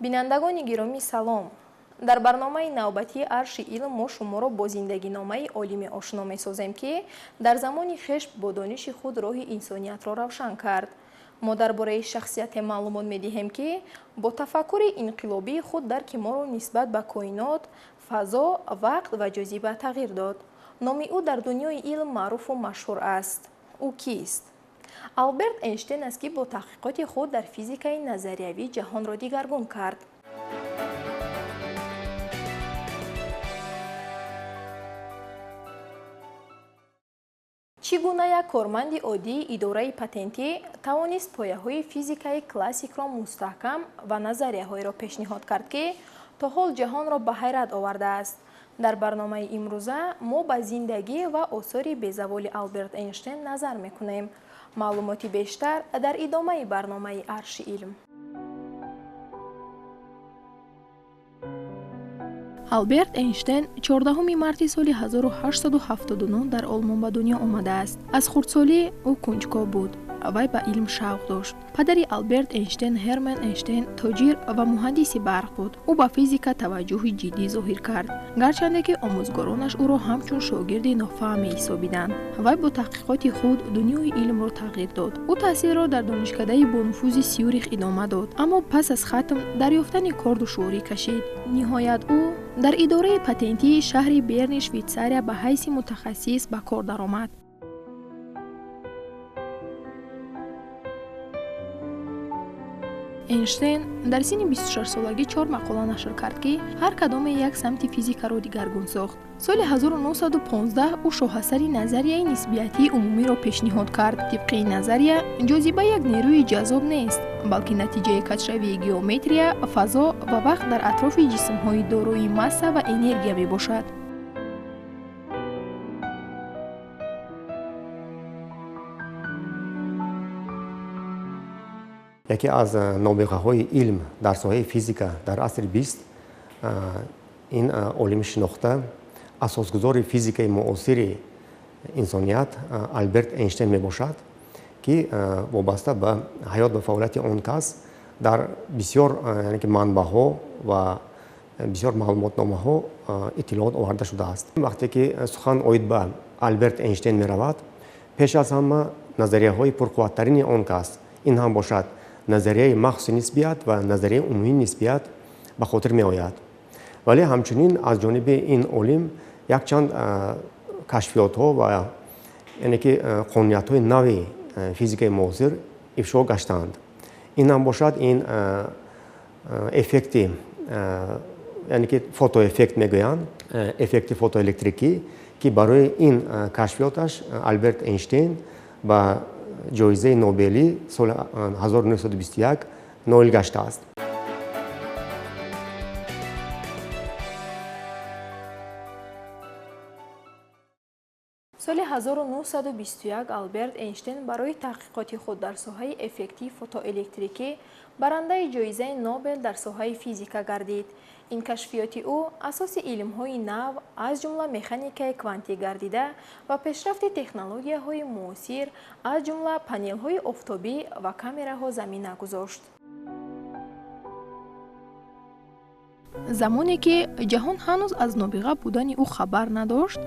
Бинандагони гиромӣ, салом! Дар барномаи навбатии Арши илм мо шуморо бо зиндагиномаи олиме ошно месозем, ки дар замони хеш бо дониши худ роҳи инсониятро равшан кард. Мо дар бораи шахсияте маълумот медиҳем, ки бо тафаккури инқилобии худ дарки моро нисбат ба коинот, фазо, вақт ва ҷозиба тағйир дод. Номи ӯ дар дунёи илм маъруфу машҳур аст. Ӯ кист? Алберт Эйнштейн аст, ки бо таҳқиқоти худ дар физикаи назариявӣ ҷаҳонро дигаргун кард. Чӣ гуна як корманди оддии идораи патентӣ тавонист пояҳои физикаи классикро мустаҳкам ва назарияҳоеро пешниҳод кард, ки то ҳол ҷаҳонро ба ҳайрат овардааст? Дар барномаи имрӯза мо ба зиндагӣ ва осори безаволи Алберт Эйнштейн назар мекунем. Маълумоти бештар дар идомаи барномаи Арши илм. Алберт Эйнштейн 14 марти соли 1879 дар Олмон ба дунё омадааст. Аз хурдсолӣ ӯ кунҷков буд. Вай ба илм шавқ дошт. Падари Алберт Эйнштейн, Ҳерман Эйнштейн, тоҷир ва муҳандиси барқ буд. Ӯ ба физика таваҷҷӯҳи ҷиддӣ зоҳир кард, гарчанде ки омӯзгоронаш ӯро ҳамчун шогирди нофаҳм меҳисобиданд. Вай бо таҳқиқоти худ дунёи илмро тағйир дод. Ӯ таҳсилро дар донишкадаи бонуфузи Сюрих идома дод, аммо пас аз хатм дар ёфтани кор душворӣ кашид. Ниҳоят ӯ дар идораи патентии шаҳри Берни Швейтсария ба ҳайси мутахассис ба кор даромад. Эйнштейн дар синни 26-солагӣ 4 мақола нашр кард, ки ҳар кадоме як самти физикаро дигаргун сохт. Соли 1915 ӯ шоҳасари назарияи нисбиятии умумиро пешниҳод кард. Тибқи ин назария, ҷозиба як нерӯи ҷаззоб нест, балки натиҷаи качравии геометрия, фазо ва вақт дар атрофи ҷисмҳои дорои масса ва энергия мебошад. Яке аз нобиғаҳои илм дар соҳаи физика дар асри 20 ин олими шинохта, асосгузори физикаи муосири инсоният Алберт Эйнштейн мебошад, ки вобаста ба ҳаёт ва фаъолияти он кас дар бисёр яъне ки манбаъҳо ва бисёр маълумотномаҳо иттилоот оварда шудааст. Вақте ки сухан оид ба Алберт Эйнштейн меравад, пеш аз ҳама назарияҳои пурқувваттарини он кас, ин ҳам бошад назарияи махсуси нисбият ва назарияи умумии нисбият, ба хотир меояд. Вале ҳамчунин аз ҷониби ин олим якчанд кашфиётҳо ва яъне ки қонуниятҳои нави физикаи муосир ифшо гаштаанд. Ин ҳам бошад ин эффекти, яъне ки фотоэффект мегӯянд, эффекти фотоэлектрикӣ, ки барои ин кашфиёташ Алберт Эйнштейн ба ҷоизаи Нобелӣ соли 1921 ноил гаштааст. Соли 1921 Алберт Эйнштейн барои таҳқиқоти худ дар соҳаи эффекти фотоэлектрикӣ барандаи ҷоизаи Нобел дар соҳаи физика гардид. Ин кашфиёти ӯ асоси илмҳои нав, аз ҷумла механикаи квантӣ гардида ва пешрафти технологияҳои муосир, аз ҷумла панелҳои офтобӣ ва камераҳо замина гузошт. Замоне ки ҷаҳон ҳанӯз аз нобиға будани ӯ хабар надошт,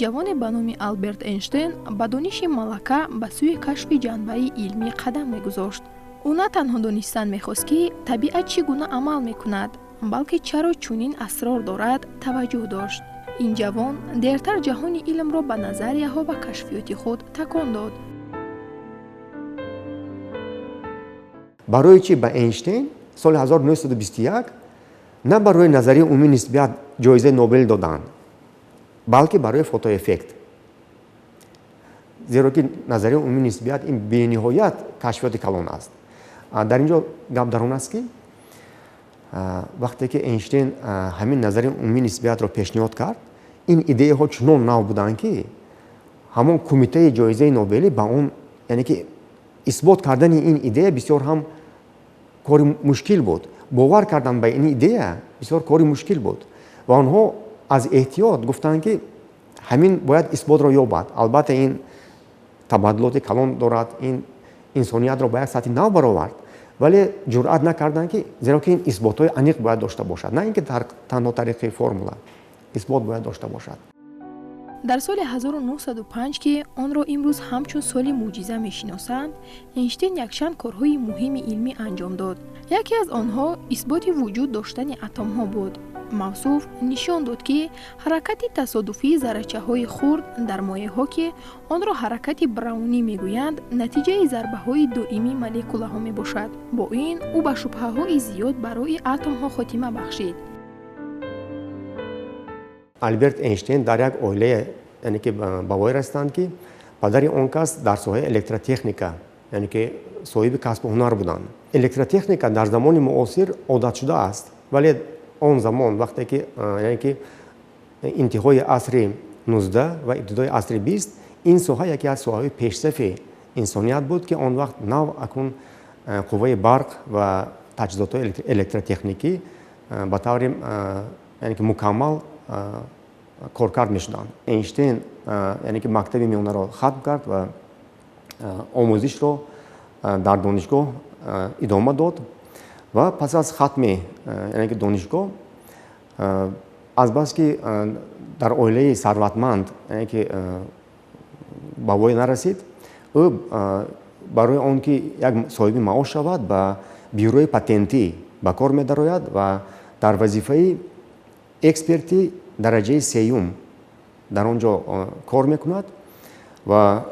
ҷавоне ба номи Алберт Эйнштейн ба дониши малака ба сӯи кашфи ҷанбаи илмӣ қадам мегузошт. Ӯ на танҳо донистан мехост, ки табиат чӣ гуна амал мекунад, балки чаро чунин асрор дорад таваҷҷӯҳ дошт. Ин ҷавон дертар ҷаҳони илмро ба назарияҳо ва кашфиёти худ такон дод. Барои чӣ ба Эйнштейн соли 1921 на барои назарияи умумии нисбият ҷоизаи Нобел доданд, балки барои фотоэффект? Зеро ки назарияи умумии нисбият ин бениҳоят кашфиёти калон аст. Дар ин ҷо гап дар он аст, ки вақте ки Эйнштейн ҳамин назарияи умумии нисбиятро пешниҳод кард, ин идеяҳо чунон нав буданд, ки ҳамон кумитаи ҷоизаи Нобелӣ ба он, яъне ки исбот кардани ин идея бисёр ҳам кори мушкил буд. Бовар кардан ба ин идея бисёр кори мушкил буд ва онҳо аз эҳтиёт гуфтанд, ки ҳамин бояд исботро ёбад. Албатта ин табаддулоти калон дорад, ин инсониятро ба як сатҳи нав баровард, Вале ҷуръат накарданд, ки зеро ки ин исботҳои аниқ бояд дошта бошад, на ин ки танҳо тариқи формула, исбот бояд дошта бошад. Дар соли 1905, ки онро имрӯз ҳамчун соли мӯъҷиза мешиносанд, Эйнштейн якчанд корҳои муҳими илмӣ анҷом дод. Яке аз онҳо исботи вуҷуд доштани атомҳо буд. Мавсуф нишон дод, ки ҳаракати тасодуфии заррачаҳои хурд дар моеъҳо, ки онро ҳаракати браунӣ мегӯянд, натиҷаи зарбаҳои доимии молекулаҳо мебошад. Бо ин ӯ ба шубҳаҳои зиёд барои атомҳо хотима бахшид. Альберт Эйнштейн дар як оилае, яъне ки ба воя расиданд, ки падари он кас дар соҳаи электротехника, яъне ки соҳиби касбу ҳунар буданд. Электротехника дар замони муосир одатшуда аст, вале он замон, вақте ки, яъне ки интиҳои асри 19 ва ибтидои асри 20, ин соҳа яке аз соҳаҳои пешсафи инсоният буд, ки он вақт нав акнун қувваи барқ ва таҷҳизотҳои электротехникӣ ба таври, яъне ки мукаммал коркард мешуданд. Эйнштейн, яъне ки мактаби миёнаро хатм кард ва омӯзишро дар донишгоҳ идома дод ва пас аз хатми, яъне ки донишгоҳ, азбаски дар оилаи сарватманд, яъне ки ба воя нарасид, ӯ барои он ки як соҳиби маош шавад, ба бюрои патентӣ ба кор медарояд ва дар вазифаи эксперти дараҷаи сеюм дар он ҷо кор мекунад. Ва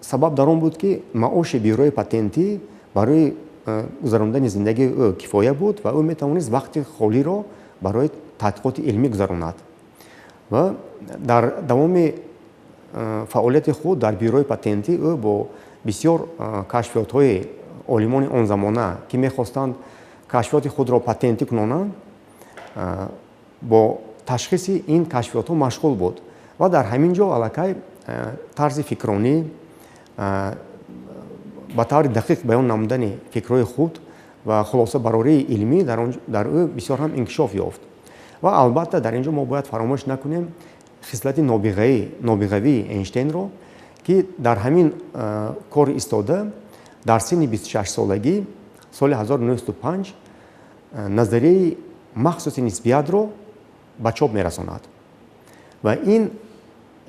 сабаб дар он буд, ки маоши бюрои патентӣ барои гузарондани зиндагии ӯ кифоя буд ва ӯ метавонист вақти холиро барои таҳқиқоти илмӣ гузаронад. Ва дар давоми фаъолияти худ дар бюрои патентӣ ӯ бо бисёр кашфиётҳои олимони он замона, ки мехостанд кашфиёти худро патентӣ кунонанд, бо ташхиси ин кашфиётҳо машғул буд. Ва дар ҳамин ҷо аллакай тарзи фикронӣ, ба таври дақиқ баён намудани фикрҳои худ ва хулосабарории илмӣ дар ӯ бисёр ҳам инкишоф ёфт. Ва албатта дар ин ҷо мо бояд фаромӯш накунем хислати нобиғавии Эйнштейнро, ки дар ҳамин кор истода дар синни 26-солагӣ соли 1905 назарияи махсуси нисбиятро ба чоп мерасонад. Ва ин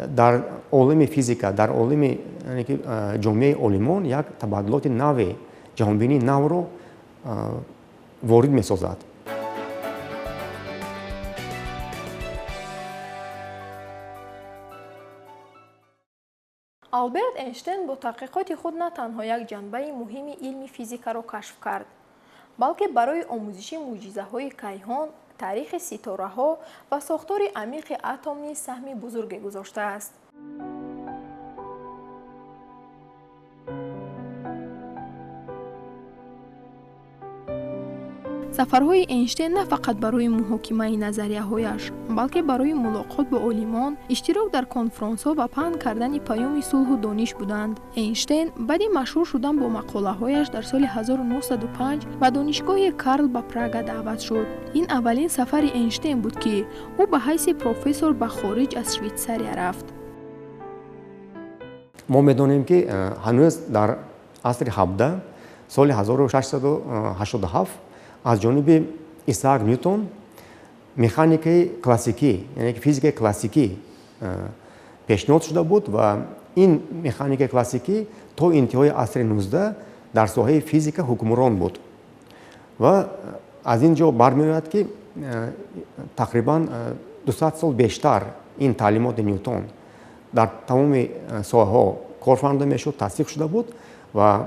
дар олами физика, дар олами, яъне ки ҷомеаи олимон як табаддулоти наве, ҷаҳонбинии навро ворид месозад. Алберт Эйнштейн бо таҳқиқоти худ на танҳо як ҷанбаи муҳими илми физикаро кашф кард, балки барои омӯзиши мӯъҷизаҳои кайҳон, таърихи ситораҳо ва сохтори амиқи атом низ саҳми бузурге гузоштааст. Сафарҳои Эйнштейн на фақат барои муҳокимаи назарияҳояш, балки барои мулоқот бо олимон, иштирок дар конфронсҳо ва паҳн кардани паёми сулҳу дониш буданд. Эйнштейн баъди машҳур шудан бо мақолаҳояш дар соли 1905 ба донишгоҳи Карл ба Прага даъват шуд. Ин аввалин сафари Эйнштейн буд, ки ӯ ба ҳайси профессор ба хориҷ аз Швейтсария рафт. Мо медонем, ки ҳанӯз дар асри 17, соли 1687 аз ҷониби Исаак Нютон механикаи классикӣ, яъне ки физикаи классикӣ пешниҳод шуда буд ва ин механикаи классикӣ то интиҳои асри 19 дар соҳаи физика ҳукмрон буд. Ва аз ин ҷо бармеояд, ки тақрибан 200 сол бештар ин таълимоти Нютон дар тамоми соҳаҳо кор фармуда мешуд, тасдиқ шуда буд ва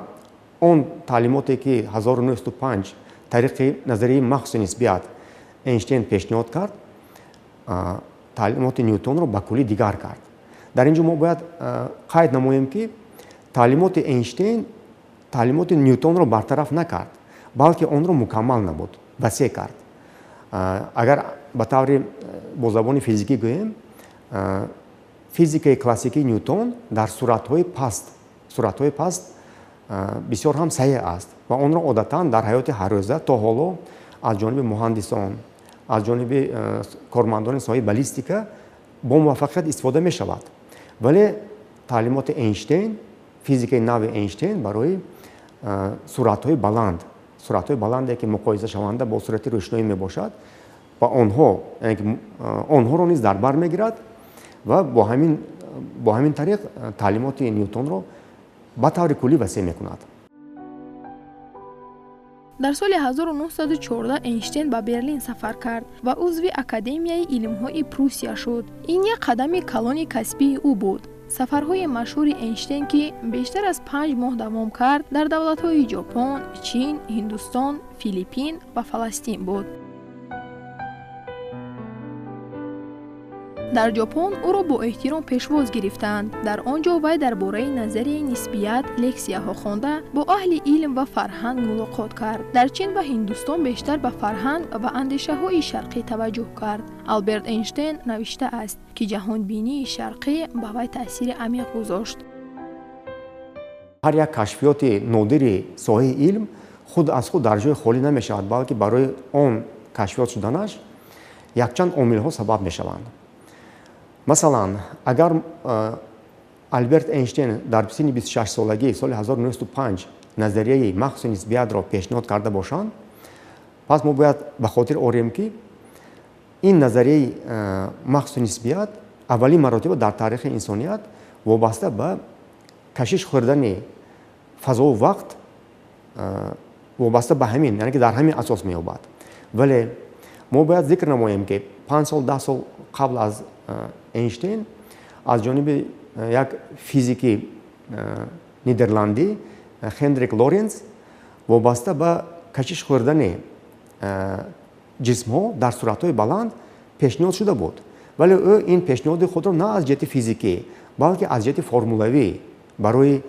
он таълимоте, ки 1905 тариқи назарияи махсуси нисбият Эйнштейн пешниҳод кард, таълимоти Нютонро ба куллӣ дигар кард. Дар ин ҷо мо бояд қайд намоем, ки таълимоти Эйнштейн таълимоти Нютонро бартараф накард, балки онро мукаммал намуд, васеъ кард. Агар ба таври бо забони физикӣ гӯем, физикаи классикии Нютон дар суратҳои паст бисёр ҳам саҳеҳ аст ва онро одатан дар ҳаёти ҳаррӯза то ҳоло аз ҷониби муҳандисон, аз ҷониби кормандони соҳаи баллистика бо муваффақият истифода мешавад. Вале таълимоти Эйнштейн, физикаи нави Эйнштейн барои суръатҳои баланд, суръатҳои баланде, ки муқоисашаванда бо суръати рӯшноӣ мебошад, ба онҳо, яъне ки онҳоро низ дар бар мегирад ва бо ҳамин тариқ таълимоти Ньютонро ба таври куллӣ васеъ мекунад. Дар соли 1914 Эйнштейн ба Берлин сафар кард ва узви Академияи илмҳои Пруссия шуд. Ин як қадами калони касбии ӯ буд. Сафарҳои машҳури Эйнштейн, ки бештар аз 5 моҳ давом кард, дар давлатҳои Ҷопон, Чин, Ҳиндустон, Филиппин ва Фаластин буд. Дар Ҷопон ӯро бо эҳтиром пешвоз гирифтанд. Дар он ҷо вай дар бораи назарияи нисбият лексияҳо хонда, бо аҳли илм ва фарҳанг мулоқот кард. Дар Чин ва Ҳиндустон бештар ба фарҳанг ва андешаҳои шарқӣ таваҷҷӯҳ кард. Алберт Эйнштейн навиштааст, ки ҷаҳонбинии шарқӣ ба вай таъсири амиқ гузошт. Ҳар як кашфиёти нодири соҳаи илм худ аз худ дар ҷои холӣ намешавад, балки барои он кашфиёт шуданаш якчанд омилҳо сабаб мешаванд. Масалан, агар Алберт Эйнштейн дар синни 26-солагӣ соли 1905 назарияи махсуси нисбиятро пешниҳод карда бошанд, пас мо бояд ба хотир орем, ки ин назарияи махсуси нисбият аввалин маротиба дар таърихи инсоният вобаста ба кашиш хӯрдани фазову вақт, вобаста ба ҳамин, яъне ки дар ҳамин асос меёбад. Вале мо бояд зикр намоем, ки 5 сол, 10 сол қабл аз Эйнштейн аз ҷониби як физики нидерландӣ Хендрик Лоренс вобаста ба кашиш хӯрдани ҷисмҳо дар суръатҳои баланд пешниҳод шуда буд. Вале ӯ ин пешниҳоди худро на аз ҷиҳати физикӣ, балки аз ҷиҳати формулавӣ барои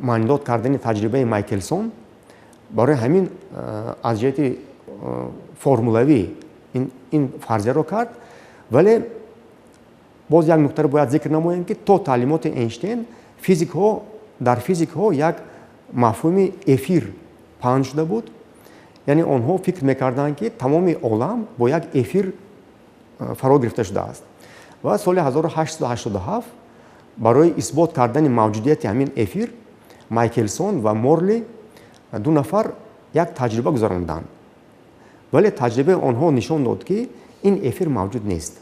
маънидод кардани таҷрибаи Майкелсон, барои ҳамин аз ҷиҳати формулавӣ ин фарзияро кард. Вале боз як нуктаро бояд зикр намоем, ки то таълимоти Эйнштейн физикҳо дар физикҳо як мафҳуми эфир паҳн шуда буд, яъне онҳо фикр мекарданд, ки тамоми олам бо як эфир фаро гирифта шудааст. Ва соли 1887 барои исбот кардани мавҷудияти ҳамин эфир Майкелсон ва Морли, ду нафар, як таҷриба гузаронданд. Вале таҷрибаи онҳо нишон дод, ки ин эфир мавҷуд нест.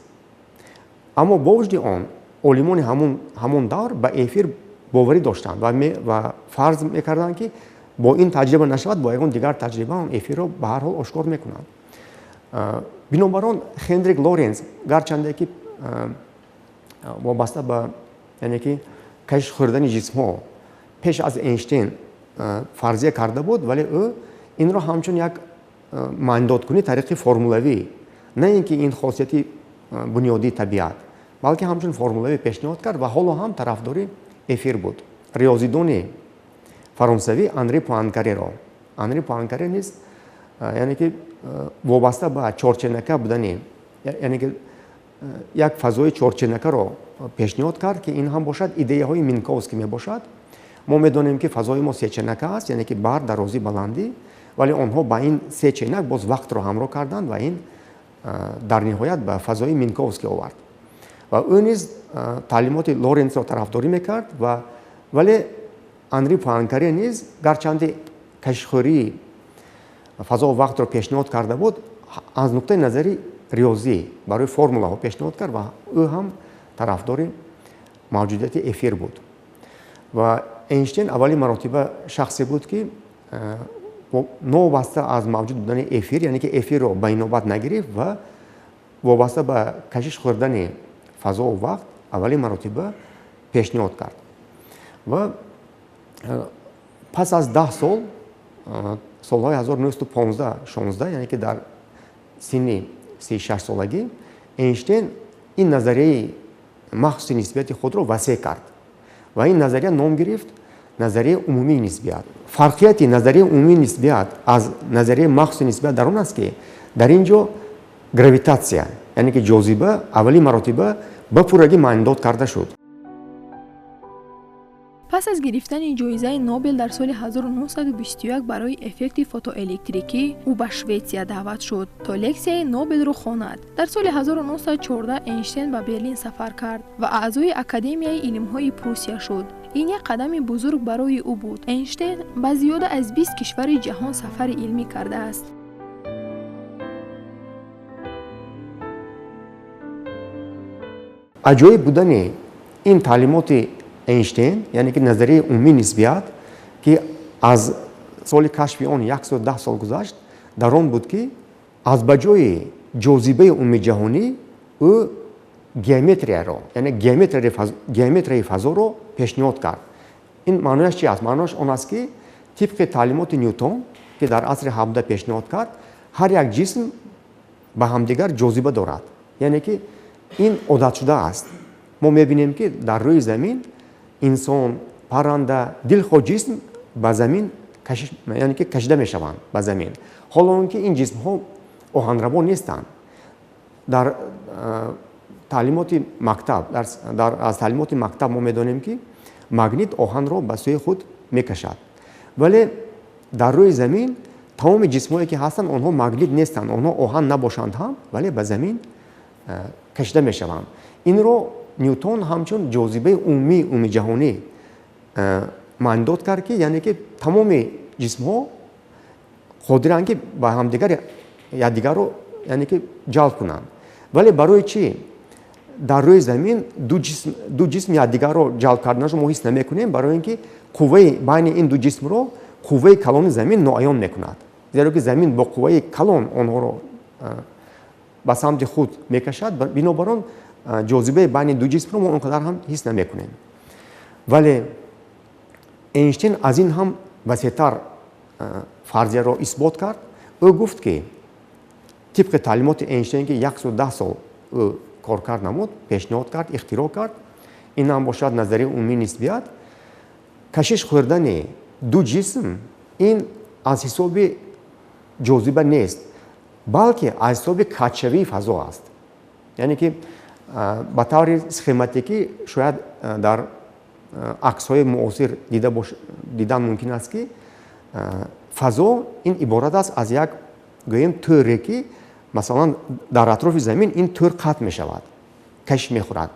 Аммо бо вуҷуди он олимони ҳамон давр ба эфир боварӣ доштанд ва фарз мекарданд, ки бо ин таҷриба нашавад, бо ягон дигар таҷриба он эфирро ба ҳар ҳол ошкор мекунанд. Бинобар он Хендрик Лоренс, гарчанде ки вобаста ба, яъне ки, кашиш хӯрдани ҷисмҳо пеш аз Эйнштейн фарзия карда буд, вале ӯ инро ҳамчун як маънидодкунӣ тариқи формулавӣ, на ин ки ин хосияти бунёдии табиат, балки ҳамчун формулавӣ пешниҳод кард ва ҳоло ҳам тарафдори эфир буд. Риёзидони фаронсавӣ Анри Пуанкареро, Анри Пуанкаре низ, яъне ки, вобаста ба чорченака будани, яъне ки як фазои чорченакаро пешниҳод кард, ки ин ҳам бошад идеяҳои Минковский мебошад. Мо медонем, ки фазои мо сеченака аст, яъне ки бар, дарозӣ, баландӣ, вале онҳо ба ин се ченак боз вақтро ҳамроҳ карданд ва ин дар ниҳоят ба фазои Минковский овард. Ва ӯ низ таълимоти Лоренсро тарафдорӣ мекард. Ва вале Анри Пуанкаре низ, гарчанде кашишхӯрии фазо вақтро пешниҳод карда буд, аз нуқтаи назари риёзӣ барои формулаҳо пешниҳод кард ва ӯ ҳам тарафдори мавҷудияти эфир буд. Ва Эйнштейн аввалин маротиба шахсе буд, ки новобаста аз мавҷуд будани эфир, яъне ки эфирро ба инобат нагирифт ва вобаста ба кашиш хӯрдани фазову вақт аввалин маротиба пешниҳод кард. Ва пас аз 10 сол, солҳои 1915-16, яъне ки дар синни 36-солагӣ, Эйнштейн ин назарияи махсуси нисбияти худро васеъ кард ва ин назария ном гирифт назарияи умумии нисбият. Фарқияти назарияи умумии нисбият аз назарияи махсуси нисбият дар он аст, ки дар ин ҷо гравитатсия, яъне ки ҷозиба, аввалин маротиба ба пуррагӣ маънидод карда шуд. Пас аз гирифтани ҷоизаи Нобел дар соли 1921 барои эффекти фотоэлектрикӣ, ӯ ба Шветсия даъват шуд, то лексияи Нобелро хонад. Дар соли 1914 Эйнштейн ба Берлин сафар кард ва аъзои Академияи илмҳои Пруссия шуд. Ин як қадами бузург барои ӯ буд. Эйнштейн ба зиёда аз 20 кишвари ҷаҳон сафари илмӣ кардааст. Аҷоиб будани ин таълимоти Эйнштейн, яъне ки назарияи умумии нисбият, ки аз соли кашфи он 110 сол гузашт, дар он буд, ки аз ба ҷои ҷозибаи умумиҷаҳонӣ ӯ геометрияро, яъне геометрияи фазоро пешниҳод кард. Ин маънояш чи аст? Маънояш он аст, ки тибқи таълимоти Нютон, ки дар асри 17 пешниҳод кард, ҳар як ҷисм ба ҳамдигар ҷозиба дорад. Яъне ки ин одатшуда аст. Мо мебинем, ки дар рӯи замин инсон, парранда, дилхоҳ ҷисм ба замин яъне ки кашида мешаванд ба замин. Ҳоло он ки ин ҷисмҳо оҳанрабо нестанд. Дар таълимоти мактаб, аз таълимоти мактаб мо медонем, ки магнит оҳанро ба сӯи худ мекашад. Вале дар рӯи замин тамоми ҷисмҳое, ки ҳастанд, онҳо магнит нестанд, онҳо оҳан набошанд ҳам, вале ба замин кашида мешаванд. Инро Нютон ҳамчун ҷозибаи умумии умумиҷаҳонӣ маънидод кард, ки яъне ки тамоми ҷисмҳо қодиранд, ки ба ҳамдигар якдигарро, яъне ки, ҷалб кунанд. Вале барои чӣ дар рӯи замин ду ҷисм якдигарро ҷалб карданашро мо ҳис намекунем? Барои ин ки қувваи байни ин ду ҷисмро қувваи калони замин ноаён мекунад, зеро ки замин бо қувваи калон онҳоро ба самти худ мекашад. Бинобар он ҷозибаи байни ду ҷисмро мо он қадар ҳам ҳис намекунем. Вале Эйнштейн аз ин ҳам васеътар фарзияро исбот кард. Ӯ гуфт, ки тибқи таълимоти Эйнштейн, ки 110 сол ӯ коркард намуд, пешниҳод кард, ихтироъ кард, ин ҳам бошад назарияи умумии нисбият, кашиш хӯрдани ду ҷисм ин аз ҳисоби ҷозиба нест, балки аз ҳисоби каҷшавии фазо аст. Яъне ки ба таври схематикӣ шояд дар аксҳои муосир дидан мумкин аст, ки фазо ин иборат аст аз як, гӯем, тӯре, ки масалан дар атрофи замин ин тӯр қатъ мешавад, кашиш мехӯрад.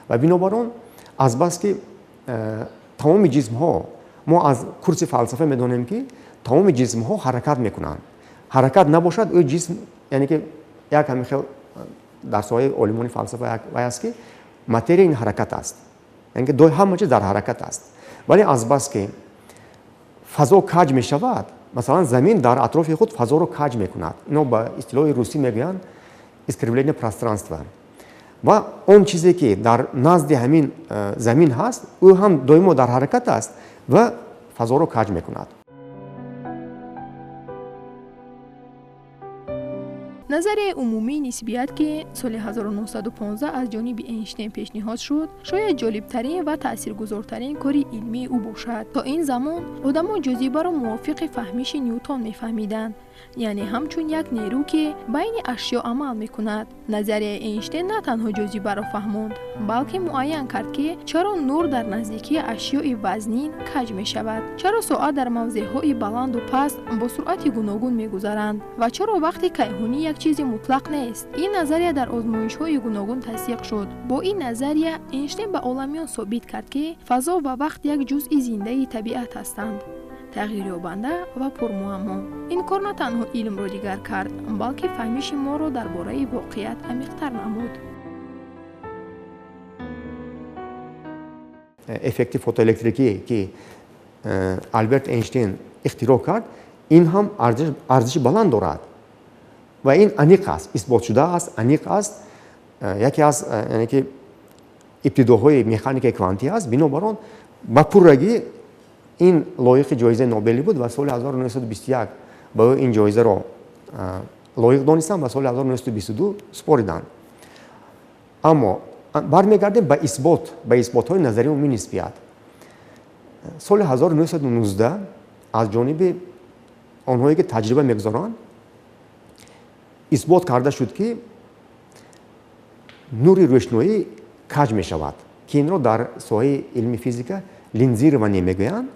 Ва бинобар он, азбаски тамоми ҷисмҳо, мо аз курси фалсафа медонем, ки тамоми ҷисмҳо ҳаракат мекунанд, ҳаракат набошад, ӯ ҷисм, яъне ки як ҳамин хел дар соҳаи олимони фалсафа як вай аст, ки материя ин ҳаракат аст, яъне ки ҳама чиз дар ҳаракат аст. Вале азбаски фазо каҷ мешавад, масалан, замин дар атрофи худ фазоро каҷ мекунад, ино ба истилоҳи русӣ мегӯянд искривление пространства, ва он чизе, ки дар назди ҳамин замин ҳаст, ӯ ҳам доимо дар ҳаракат аст ва фазоро каҷ мекунад. Назарияи умумии нисбият, ки соли 1915 аз ҷониби Эйнштейн пешниҳод шуд, шояд ҷолибтарин ва таъсиргузортарин кори илмии ӯ бошад. То ин замон одамон ҷозибаро мувофиқи фаҳмиши Нютон мефаҳмиданд, яъне ҳамчун як нерӯ, ки байни ашё амал мекунад. Назарияи Эйнштейн на танҳо ҷозибаро фаҳмонд, балки муайян кард, ки чаро нур дар наздикии ашёи вазнин каҷ мешавад, чаро соат дар мавзеъҳои баланду паст бо суръати гуногун мегузаранд ва чаро вақти кайҳонӣ як чизи мутлақ нест. Ин назария дар озмоишҳои гуногун тасдиқ шуд. Бо ин назария Эйнштейн ба оламиён собит кард, ки фазо ва вақт як ҷузъи зиндаи табиат ҳастанд, тағйирёбанда ва пурмуаммо. Ин кор на танҳо илмро дигар кард, балки фаҳмиши моро дар бораи воқеият амиқтар намуд. Эффекти фотоэлектрикӣ, ки Алберт Эйнштейн ихтироъ кард, ин ҳам арзиши баланд дорад ва ин аниқ аст, исботшуда аст, аниқ аст, яке аз, яъне ки, ибтидоҳои механикаи квантӣ аст. Бинобар он ба пуррагӣ ин лоиқи ҷоизаи Нобелӣ буд ва соли 1921 ба ӯ ин ҷоизаро лоиқ донистанд ва соли 1922 супориданд. Аммо бармегардем ба исботҳои назарияи умумии нисбият. Соли 1919 аз ҷониби онҳое, ки таҷриба мегузоранд, исбот карда шуд, ки нури рӯшноӣ каҷ мешавад, ки инро дар соҳаи илми физика линзирование мегӯянд.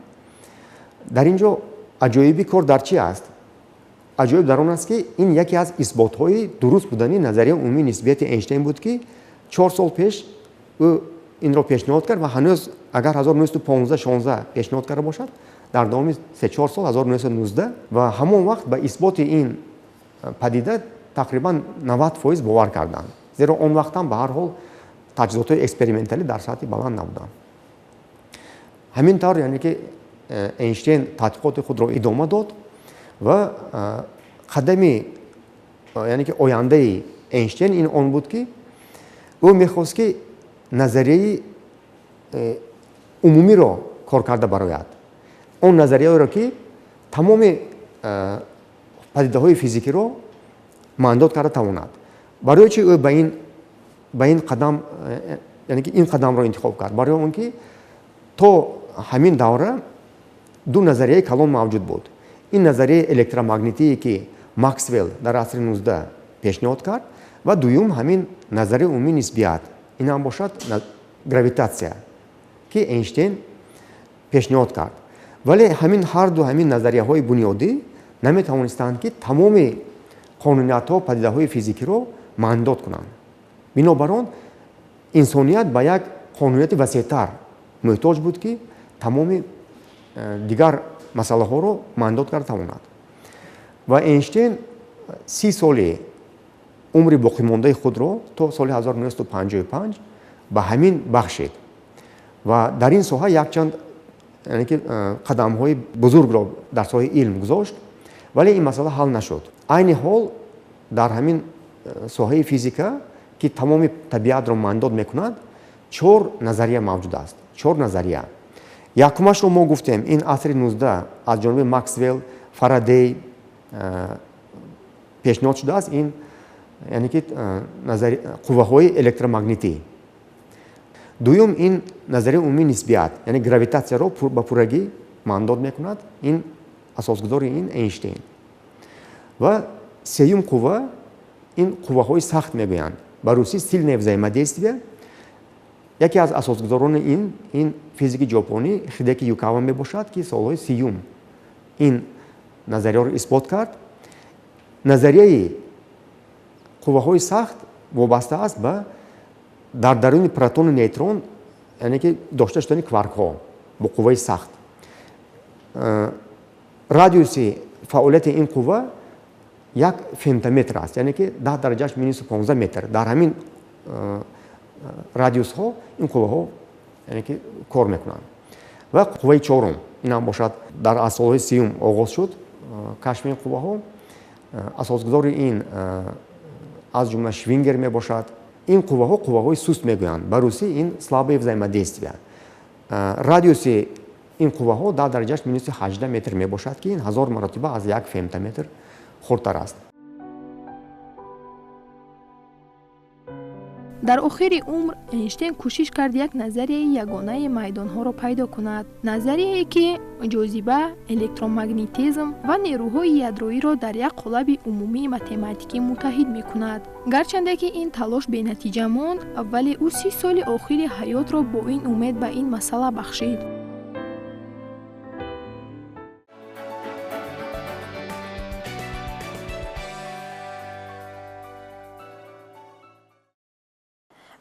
Дар ин ҷо аҷоиби кор дар чи аст? Аҷоиб дар он аст, ки ин яке аз исботҳои дуруст будани назарияи умумии нисбияти Эйнштейн буд, ки 4 сол пеш ӯ инро пешниҳод кард ва ҳанӯз агар 1915-16 пешниҳод карда бошад, дар давоми 3-4 сол 1919 ва ҳамон вақт ба исботи ин падида тақрибан 90% бовар карданд. Зеро он вақт ҳам ба ҳар ҳол таҷҳизотҳои эксперименталӣ дар сатҳи баланд набуданд. Ҳамин тавр, яъне ки Эйнштейн тадқиқоти худро идома дод ва қадами, яъне ки ояндаи Эйнштейн ин он буд, ки ӯ мехост, ки назарияи умумиро кор карда барояд. Он назарияеро, ки тамоми падидаҳои физикиро маънидод карда тавонад. Барои чи ӯ ба ин қадам, яъне ки ин қадамро интихоб кард? Барои он ки то ҳамин давра ду назарияи калон мавҷуд буд. Ин назарияи электромагнитие, ки Максвелл дар асри 19 пешниҳод кард, ва дуюм ҳамин назарияи умумии нисбият, ин ҳам бошад гравитатсия, ки Эйнштейн пешниҳод кард. Вале ҳамин ҳарду ҳамин назарияҳои бунёдӣ наметавонистанд, ки тамоми қонуниятҳо, падидаҳои физикиро маънидод кунанд. Бинобар он инсоният ба як қонунияти васеътар муҳтоҷ буд, ки тамоми дигар масъалаҳоро маънидод карда тавонад. Ва Эйнштейн 30 соли умри боқимондаи худро то соли 1955 ба ҳамин бахшид ва дар ин соҳа якчанд, яъне ки қадамҳои бузургро дар соҳаи илм гузошт, вале ин масъала ҳал нашуд. Айни ҳол дар ҳамин соҳаи физика, ки тамоми табиатро маънидод мекунад, чор назария мавҷуд аст, чор назария. Якумашро мо гуфтем, ин асри 19 аз ҷониби Максвелл, Фарадей пешниҳод шудааст, ин яъне ки қувваҳои электромагнитӣ. Дуюм ин назарияи умумии нисбият, яъне гравитатсияро ба пуррагӣ маънидод мекунад, ин асосгузори ин Эйнштейн. Ва сеюм қувва ин қувваҳои сахт мегӯянд, ба русӣ сильное взаимодействие. Яке аз асосгузорони ин физики ҷопонӣ Хидеки Юкава мебошад, ки солҳои 30-юм ин назарияро исбот кард. Назарияи қувваҳои сахт вобаста аст ба дар даруни протону нейтрон, яъне ки дошта шудани кваркҳо бо қувваи сахт. Радиуси фаъолияти ин қувва 1 фемтометр аст, яъне ки 10 дараҷааш минуси 15 метр. Дар ҳамин радиусҳо ин қувваҳо, яъне ки, кор мекунанд. Ва қувваи чорум ин ҳам бошад дар аз солҳои 30-юм оғоз шуд кашфи ин қувваҳо. Асосгузори ин аз ҷумла Швингер мебошад. Ин қувваҳо қувваҳои суст мегӯянд, ба русӣ ин слабые взаимодействия. Радиуси ин қувваҳо 10 дараҷааш минуси 18 метр мебошад, ки ин 1000 маротиба аз 1 фемтометр хурдтар аст. Дар охири умр Эйнштейн кӯшиш кард як назарияи ягонаи майдонҳоро пайдо кунад, назарияе, ки ҷозиба, электромагнитизм ва нерӯҳои ядроиро дар як қолаби умумии математикӣ муттаҳид мекунад. Гарчанде ки ин талош бенатиҷа монд, вале ӯ 30 соли охири ҳаётро бо ин умед ба ин масъала бахшид.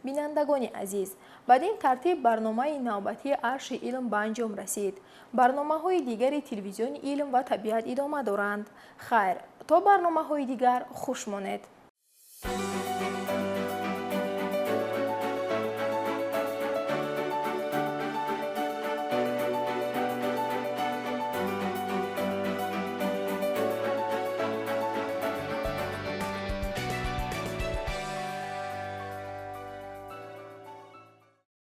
Бинандагони азиз, бад ин тартиб барномаи навбатии Арши илм ба анҷом расид. Барномаҳои дигари телевизиони Илм ва табиат идома доранд. Хайр, то барномаҳои дигар, хуш монед.